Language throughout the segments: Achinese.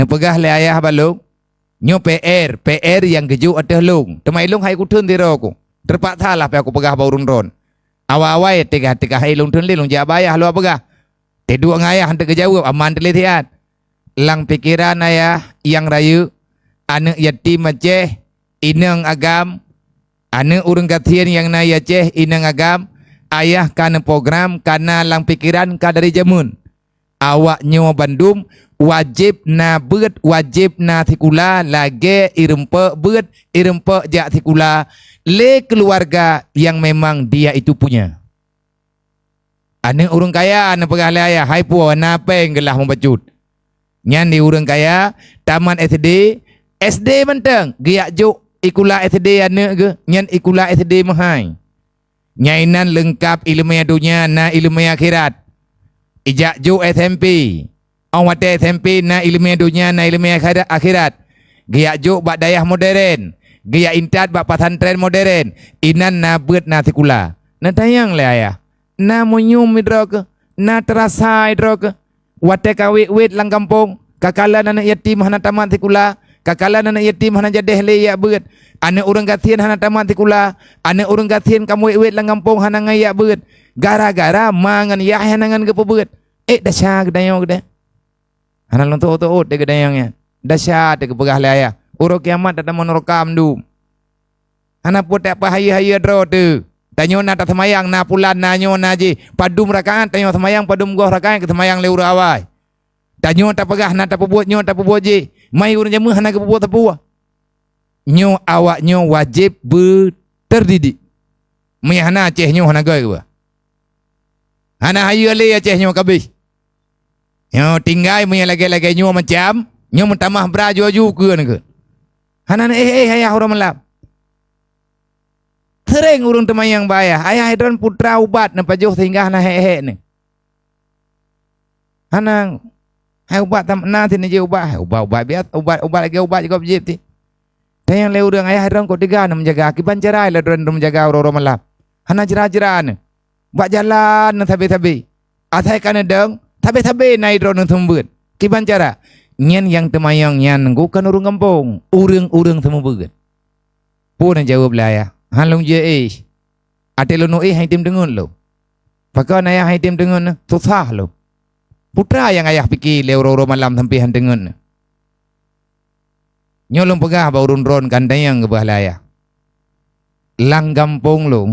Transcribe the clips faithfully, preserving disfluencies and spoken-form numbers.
Neupeugah lé ayah bak lôn, "Nyoe P R, P R nyang geujok ateueh lôn. Teuma ilôn hai kutheun sidroe ku. Teupaksa lah pih aku peugah bak ureuëng droen. Awai-awai teugah-teugah hai lôn theun lé lôn jak bak ayah lôn peugah." Teuduek ngon ayah hana geujaweueb, aman teulé siat. Lam pikeran ayah nyang rayeuk, aneuëk yatim Aceh, inong agam, aneuëk ureuëng gasien nyang na i Aceh, inong agam, ayah ka neuprogram ka na lam pikeran ka dari jameun. Awak nyoe bandum wajéb na beuet, wajéb na sikula lagée ireumpok beuet, ireumpok jak sikula lé keuluwarga nyang memang dia itu punya. Aneuëk ureuëng kaya neupeugah lé ayah, "Hai po, na péng geulah mubacut." Nyan di ureuëng kaya, tamat S D, S D mantong geujak jok sikula S D aneuëk geuh, nyan sikula S D meuhai. Nyang inan leungkab iéleumé donya na iéleumé akhirat. Ijak jok S M P. Óh watée S M P na iéleumé donya na iéleumé akhira-, akhirat. Geujak jok bak dayah moderen, geujak intat bak pesantren moderen, inan na beuet na sikula. Neutanyong lé ayah, "Na meunyum droe keuh? Na teurasa droe keuh?" Watée ka wét-wét lam gampông, ka kalon aneuëk yatim hana tamat sikula, ka kalon aneuëk yatim hana jadeh lé jak beuet, aneuëk ureuëng gasien hana tamat sikula, aneuëk ureuëng gasien ka wét-wét lam gampông hana ngon jak beuet, gara-gara ma ngon yah hana ngon geupeubeuet. Ék desya geutanyoe keudeh. Hana lôn teuôt-teuôt di geutanyoe nyan. Desya teuh geupeugah lé ayah, "Uroe kiamat tatamong neuraka mandum." Hana peue tapeuhayeue-hayeue droe teuh. Tanyoe na taseumayang, na pulan, na nyoe, na jih. Padum rakaat tanyoe seumayang, padum goh rakaat geuseumayang lé ureuëng awai. Tanyoe tapeugah na tapeubuet nyoe, tapeubuet jih. Mai ureuëng jameun hana geupeubuet sapeue. Nyoe awak nyoe wajéb beuteurdidik. Meunyoe hana, Aceh nyoe hana göi keubah. Hana hayeue lé Aceh nyoe kabéh. Nyoe tinggai meunyoe lagée-lagée nyoe macam, nyoe meutamah bra ju-ju keu nyoe keuh. Hana neuéh-éh ayah uroe malam. Seuréng ureuëng teumanyong bak ayah, "Ayah, droen putra ubat neupajoh sehingga hana hék-hék nyoe." Hana, hai ubat tam-, na sini jih ubat, hai ubat-ubat biasa, ubat-ubat lagée ubat gob jieb ti. Tanyong lé ureuëng, "Ayah, droen kok teuga neumeujaga, kiban cara lé droen neumeujaga uroe-uroe malam?" Hana jra-jra nyoe. Bak jalan na sabe-sabe. Asai ka neudong, sabe-sabe na droeneuh seumeubeuet. Kiban cara? Nyan nyang teumanyong nyan kon ureuëng gampông, ureuëng-ureuëng seumeubeuet. Peue neujaweueb lé ayah? "Han lôn jeuet éh. Até lôn éh han item teungeut lôn." "Pakon ayah han item teungeut nyoe? Susah lôn." Peue teuma nyang ayah pike lé uroe-uroe malam sampoe han teungeut nyoe? Nyoe lôn peugah bak ureuëng droen ka neutanyong geupeugah lé ayah. Lam gampông lôn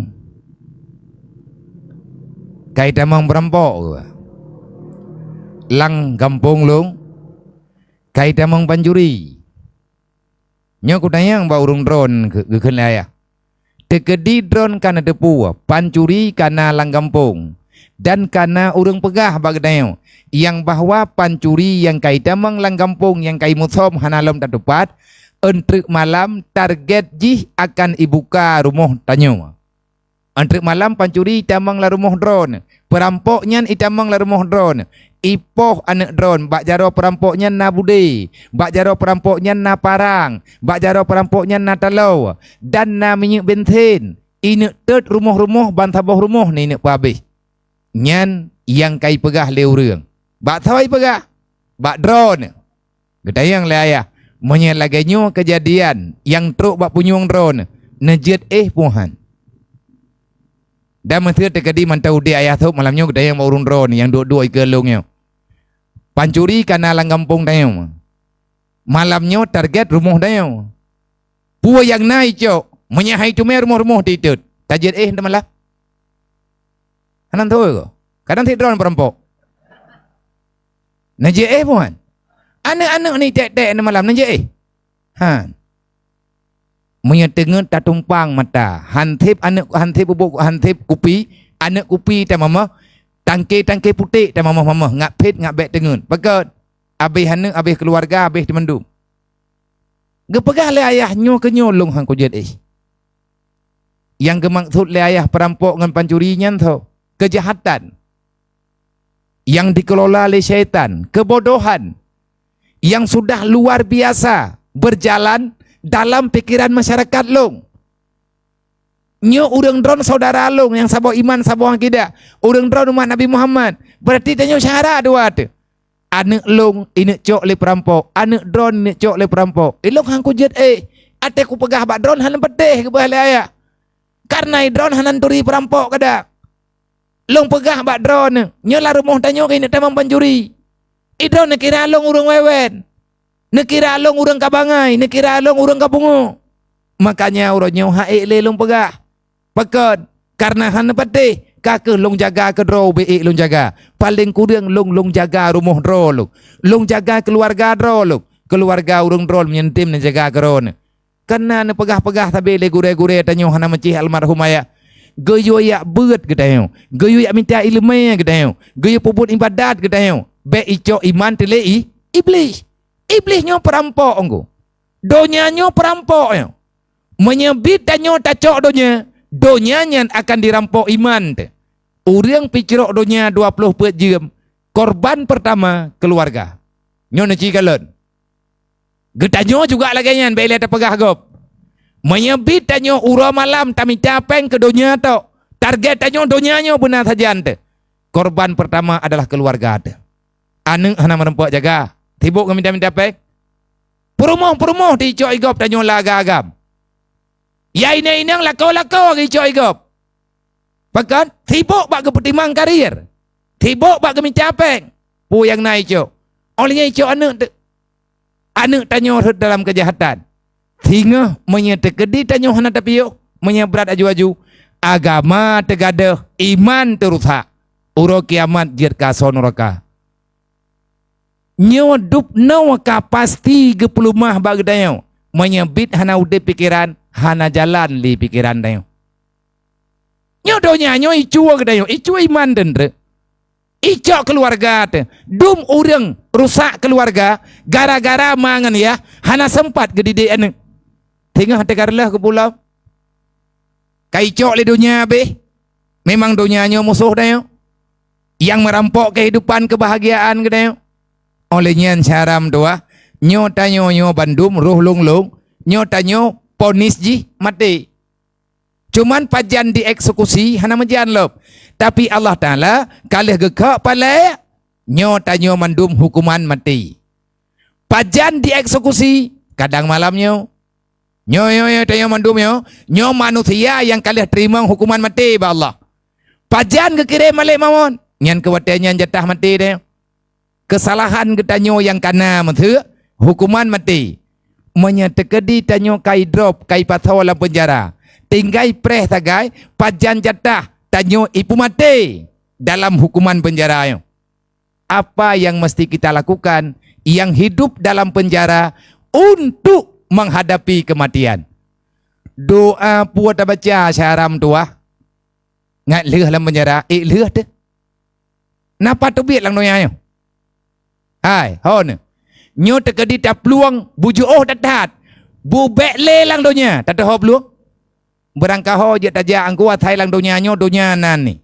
ka itamong peurampok geuh. Lam gampông lôn ka itamong pancuri. Nyoe kutanyong bak ureuëng droen keu-, geukheun lé ayah. Teukeudi droen ka neuteupeue, pancuri ka na lam gampông, dan ka na ureuëng peugah bak geutanyoe, nyang bahwa pancuri nyang ka itamong lam gampông nyang ka imusöm hana lom tatupat, eunteuk malam target jih akan ibuka rumoh tanyoe. Eunteuk malam pancuri itamong lam rumoh droen, peurampok nyan itamong lam rumoh droen, ipoh aneuëk droen, bak jaroe peurampok nyan na budé, bak jaroe peurampok nyan na parang, bak jaroe peurampok nyan na taloe, dan na minyeuk bensin. Ineuk tot rumoh-rumoh, ban saboh rumoh nyan ineuk peuhabéh. Nyan nyang ka ipeugah lé ureuëng. Bak soe ipeugah? Bak droeneuh. Geutanyong lé ayah, meunyoe lagée nyoe keujadian nyang trok bak punyueng droeneuh, neujeuet éh peue han? Dan meuseuti teukeudi mantong udeb ayah sôk malam nyoe geutanyong bak ureuëng droeneuh nyang duek-duek ikeue lôn nyoe. Pancuri ka na lam gampông tanyoe. Malam nyoe target rumoh tanyoe. Peue nyang na icok, meunyoe han iteumé rumoh-rumoh teutot, tajeuet éh teuma lah. Hana teupeue ko. Kadang sidroe peurampok. Neujeuet éh peue han? Aneuëk-aneuëk ni tek-tek ni malam neujeuet éh. Han. Meunyoe teungeut tatumpang mata, han sép aneuëk, han sép bubuk, han sép kupi, aneuëk kupi tamamah, tangke-tangke putéh tamamah-mamah, ngat phét ngat bék teungeut. Pakon? Abéh aneuëk, abéh keuluwarga, abéh teumandum. Geupeugah lé ayah nyoe keu nyoe lôn han kujeuet éh. Nyang geumaksud lé ayah peurampok ngon pancuri nyan soe? Keujahatan. Nyang dikelola lé syaitan, keubodohan nyang sudah luar biasa beurjalan dalam pikeran masyarakat lôn. Nyoe ureuëng droen syedara lôn nyang saboh iman, saboh akidah. Ureuëng droen umat Nabi Muhammad. Beurati tanyoe syedara dua teuh. Aneuk lôn ineuk cok lé peurampok, aneuk droeneuh ineuk cok lé peurampok. Ilôn han kujeuet éh, até kupeugah bak droeneuh hana peutéh keubah lé ayah. Kareuna droeneuh hana turi peurampok keudak. Lôn peugah bak droeneuh, nyoe lam rumoh tanyoe keuneuk tamong pancuri. Droeneuh neukira lôn ureuëng wewen. Neukira lôn ureuëng ka bangai, neukira lôn ureuëng ka pungo. Makanya uroe nyoe han ék lé lôn peugah. Pakon? Kareuna hana peutéh, ka kheueh lôn jaga keudroe ubé ék lôn jaga. Paleng kureueng lôn, lôn jaga rumoh droe lôn. Lôn jaga keuluwarga droe lôn. Keuluwarga ureuëng droe lôn nyang tem neujaga keudroe. Kareuna neupeugah-peugah sabe lé gurée-gurée tanyoe hana meucéh almarhum ayah. Geuyue jak beuet geutanyoe, geuyue jak mita iéleumé geutanyoe, geuyue peubuet iébadat geutanyoe. Bék icok iman teulé i, Iblih. Iblih nyoe peurampok enggu. Donya nyoe peurampok nyoe. Meunyoe bit tanyoe tacok donya, donya nyan akan dirampok iman teuh. Ureuëng picrok donya dua ploh peuet jeuem, korban peurtama keuluwarga. Nyoe neuci kalon. Geutanyoe juga lagée nyan bék lé tapeugah gob. Meunyoe bit tanyoe uroe malam tamita péng keu donya tok, target tanyoe donya nyoe beuna sajan teuh. Korban peurtama adalah keuluwarga teuh. Aneuk hana meurumpok jaga, sibok ngon mita-mita péng. Peurumoh-peurumoh teuicok igob tanyoe lam agam-agam. Ya inong-inong lakoe-lakoe geuicok igob. Pakon? Sibok bak geupeutimang karier. Sibok bak geumita péng. Peue nyang na icok? Óh lheueh nyan icok aneuk teuh. Aneuk tanyoe rhot dalam keujahatan. Singoh meunyoe teukeudi tanyoe hana tapiôh, meunyoe brat aju-aju, agama teugadôh, iman teurusak. Uroe kiamat jeuet keu asoe nuraka. Nyoe dubnoe ka pasti geupeuleumah bak geutanyoe, meunyoe bit hana udeb pikeran, hana jalan lé pikeran tanyoe. Nyoe donya nyoe icue geutanyoe, icue iman teuntreuk. Icok keuluwarga teuh. Dum ureuëng rusak keuluwarga gara-gara ma ngon yah hana seumpat geudidik aneuk. Singoh teuka reuloh keu pulo. Ka icok lé donya abéh. Memang donya nyoe musoh tanyoe, nyang meurampok keuhidupan keubahgiaan geutanyoe. Óh lheueh nyan, syedara meutuwah, nyoe tanyoe nyoe bandum roh lôn-lôn, nyoe tanyoe ponis jih maté. Cuman pajan dieksekusi hana meujan lom. Tapi Allah Taala ka lheueh geukheun palée, nyoe tanyoe mandum huköman maté. Pajan dieksekusi? Kadang malam nyoe. Nyoe, nyoe, nyoe, tanyoe mandum nyoe, nyoe manusia nyang ka lheueh teurimong huköman maté bak Allah. Pajan geukirém malaikat maut? Nyan keu watée nyan jatah maté tanyoe. Keusalahan geutanyoe nyang ka na meuseuk, huköman maté. Meunyoe teukeudi tanyoe ka idrop, ka ipasoe lam peunjara, tinggai preh sagai, pajan jatah tanyoe ipeumaté dalam huköman peunjara nyoe. Apa yang mesti kita lakukan yang hidup dalam penjara untuk menghadapi kematian? Doa peue tabaca, syedara meutuwah? Ngat lheueh lam peunjara, ék lheueh teuh. Na pat teubiet lam donya nyoe? Hai, ho neuh. Nyoe teukeudi taplueng bujoe that-that. Bubek lé lam donya, tateuho plueng. Beurangkaho jeuet tajak angku asai lam donya nyoe, donya nan ni.